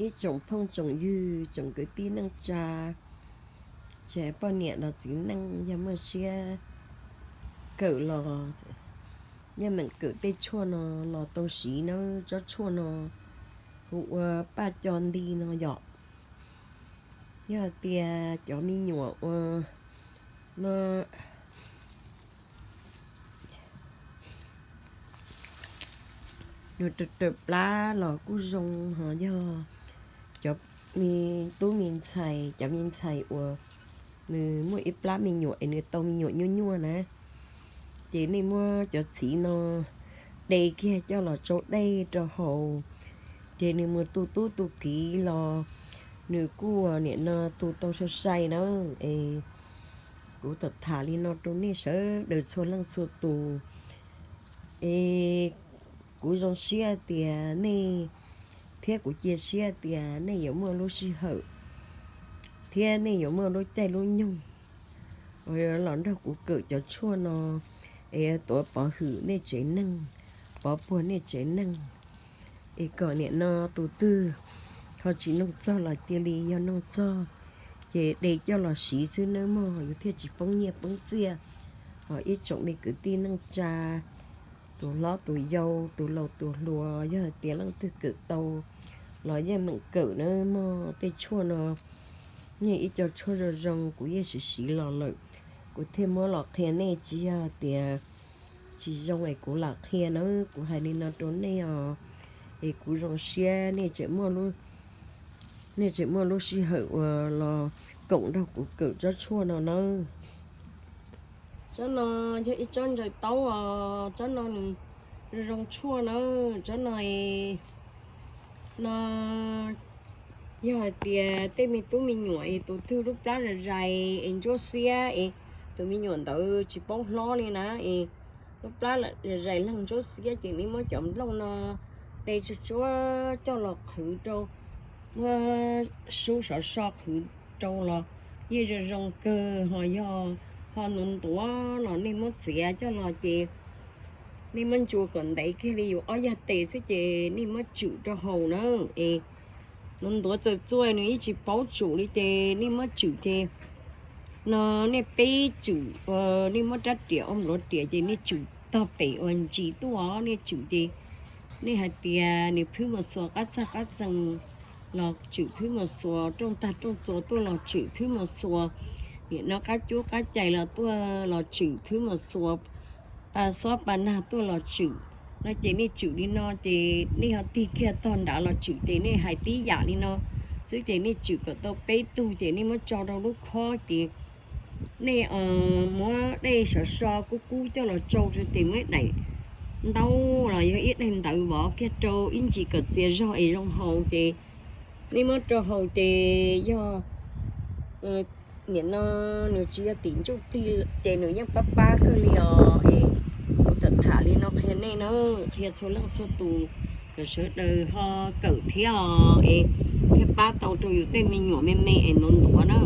Ib tsoom phooj tsoom ywg, tsoom kwv tij neej tsa, tsis hais poj niam los txiv neej, yog muaj siab kawm los yeej meem kawm tej tshuaj no los tau siv nawb. Tsob tshuaj no hu ua paj co nti no yom. Yog tias cov me nyuam ua no nws raws plab los kuj zoo, ho yog cov me tub me ntxhais, cov me ntxhais uas nws muaj ib plab me nyuam es nws tau me nyuam nyuaj nyuaj na, ces nej muab cov txiv no de kiag coj los tsau dej rau haus, ces nws mus tu tub tu kiv los nws kuj nim no tu tau sai sai na. Es kuv tham tham li no rau nej sawv daws txhua leej txhua tus. Es kuv zoo siab tias nej, thiab kuv cia siab tias nej yuav muaj lub sij hawm thiab nej yuav muaj lub caij lub nyoog uas los nrog kuv kawm cov tshuaj no, es tuav pov hwm nej tsev neeg, pov puag nej tsev neeg, es kom nim no tus twg ho tsis noog txog los cia li yog noog txog, ces de coj los siv xwb nawb mog, yus thiaj tsis poob nyiaj poob txiaj. Ho ib tsoom me kwv tij neej tsa, tus hlob tus yau, tus laus tus hluas, yog hais tias leej twg kawm tau los yeej meem kawm nawb mog. Tej tshuaj no yeej ib co tshuaj zoo zoo, kuv yeej siv siv los lawm, kuv thiaj muab los qhia nej, tsis yog tias tsis zoo es kuv lam qhia nawb. Kuv hais li no rau nej os, es kuv zoo siab nej tseem muaj lub sij hawm uas los koom nrog kuv kawm tsob tshuaj no nawb. Tsob no yog ib tsob ntsaws taub os, tsob no nws zoo zoo tshuaj na. Tsob no no yog hais tias tej me tub me nyuam es tus twg lub plab zais zais es ntsuab xiab es tus me nyuam ntawd tsis paub hlob li na, es lub plab zais zais leeg ntsuab xiab ces nej muab cov nplooj no de tsuag tsuag coj los qhwv rau, muab sub sov so qhwv rau los yeej zoo zoo kawg. Ho yog ho ntuav ntuav los nej muab txiav coj los ces nej muab ntsuas kom ntev kiag li yus ob yag tes xwb ces nej muab tswm rau haus na. Es ntuav ntuav txawm txuaj nws yeej tsis paub tsum li ces nej muab tswm ces no nej peb tswm, nej muab rab riam ua npluav riam ces nej tswm tog pem uas ntsis tuaj, nej tswm ces nej hais tias nws phwb mus xuas qab txag qab txees los tswm phwb mus xuas, rooj tag rooj txuas tuaj los tswm phwb mus xuas, nim no qab cuab qab cais los tuaj los tswm phwb mus xuas, pa xob pa nag tuaj los tswm. No ces nej tswm li no ces nej ho tig kiag tog nrad los tswm ces nej hais tib yam li no xwb ces nej tswm kom tau peb tug ces nej muab tso rau lub khob ces nej muab dej sov so kub kub coj los tsau rau ces muab daim ntaub los yog ib daim ntawv vov kiag rau ib ntsis kom txias zog es zoo haus ces nej muab rau haus ces yog nim no nws tsis yog tim ntsuj plig ces nws yeej pab pab kawg li os. Es kuv tham tham li no qhia nej na, qhia txhua leej txhua tus kom sawv daws ho kawm thiab os, es thiaj pab tau rau yus tej me nyuam me me es ntuav ntuav na.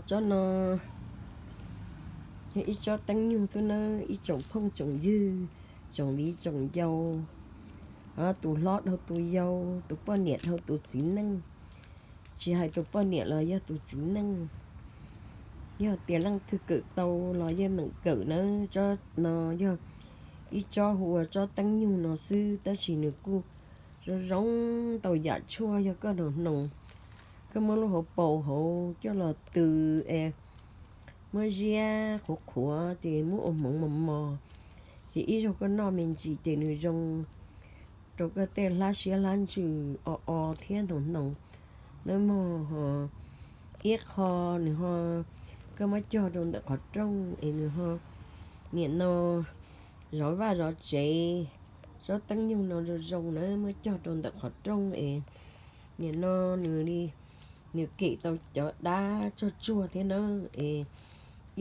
Tsob no yog ib tsob teeb nyug xwb nawb ib tsoom phooj tsoom ywg, tsoom viv tsoom ncaus, tus hlob dhau tus yau, tus poj niam dhau tus txiv neej, tsis hais tus poj niam los yog tus txiv neej. Yog tias leej twg kawm tau los yeej meem kawm nawb. Tsob no yog ib tsob hu ua tsob teeb nyug no xwb tab sis nws kuj zoo zoo ntau yam tshuaj. Yog koj hnoos hnoos, koj muab lub hauv paus hauv coj los tws es muab ziab qhuav qhuav ces muab ua hmoov mos mos, ces ib zaug koj noj me ntsis ces nws zoo rau koj tej hlab siab hlab ntsws o o thiab hnoos hnoos nawb mog. Ho ib qho nws ho, koj muab cog rau ntawm qhov rooj es nws ho nim no zov vaj zov tsev. Tsob teeb nyug no zoo zoo na, muab cog rau ntawm qhov rooj es nim no nws li, nws kem tau cov dab tsog tsuag thiab na. Es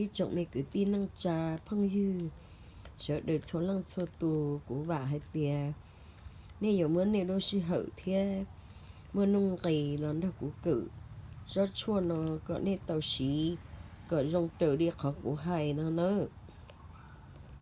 ib tsoom me kwv tij neej tsa phooj ywg sawv daws txhua leej txhua tus, kuv vam hais tias nej yuav muab nej lub sij hawm thiab muaj nuj nqis los nrog kuv kawm tsob tshuaj no kom nej tau siv kom zoo raws li qhov kuv hais no na.